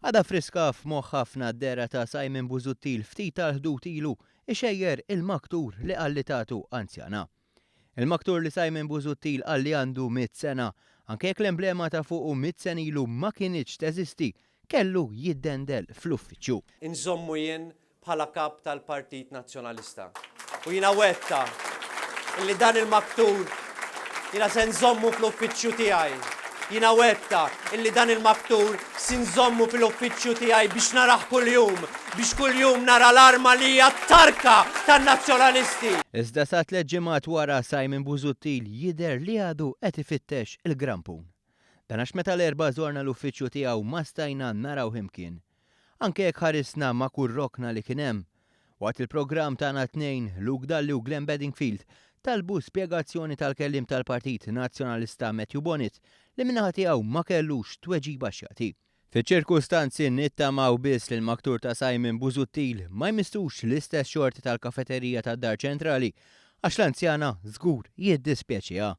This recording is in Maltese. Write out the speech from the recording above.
Għadha friska f'moħħ ħafna d-dehra ta' Simon Busuttil ftit tal-Ħdud ilu ixejjer il-maktur li qal li tatu anzjana. Il-maktur li Simon Busuttil qal li għandu mitt sena, anke jekk l-emblema ta' fuqu mitt sena ilu ma kinitx teżisti, kellu jiddendel fl-uffiċċju. Inżommu jien bħala Kap tal-Partit Nazzjonalista. U jiena wegħdtha illi dan il-maktur jiena se nżommu fl-uffiċċju tiegħi. Jiena wegħdtha illi dan il-maktur se nżommu fil-uffiċċju tiegħi biex narah kuljum, biex kuljum nara l-arma li hija t-tarka tan-Nazzjonalisti. Iżda sa tlett ġimgħat wara Simon Busuttil jidher li għadu qed ifittex il-grampun. Dan għax meta l-Erbgħa żorna l-uffiċċju tiegħu ma stajna narawh imkien. Anke jekk ħarisna ma' kull rokna li kien hemm. Waqt il-programm tagħna t-Tnejn, Luke Dalli u Glenn Bedingfield talbu spjegazzjoni tal-kelliem tal-Partit Nazzjonalista Matthew Bonnitt li min-naħa tiegħu ma kellux tweġiba x'jagħti. Fiċ-ċirkustanzi nittamaw biss li l-maktur ta' Simon Busuttil ma jmissux l-istess xorti tal-kafeterija tad-Dar Ċentrali għax l-anzjana żgur jiddispjaċiha.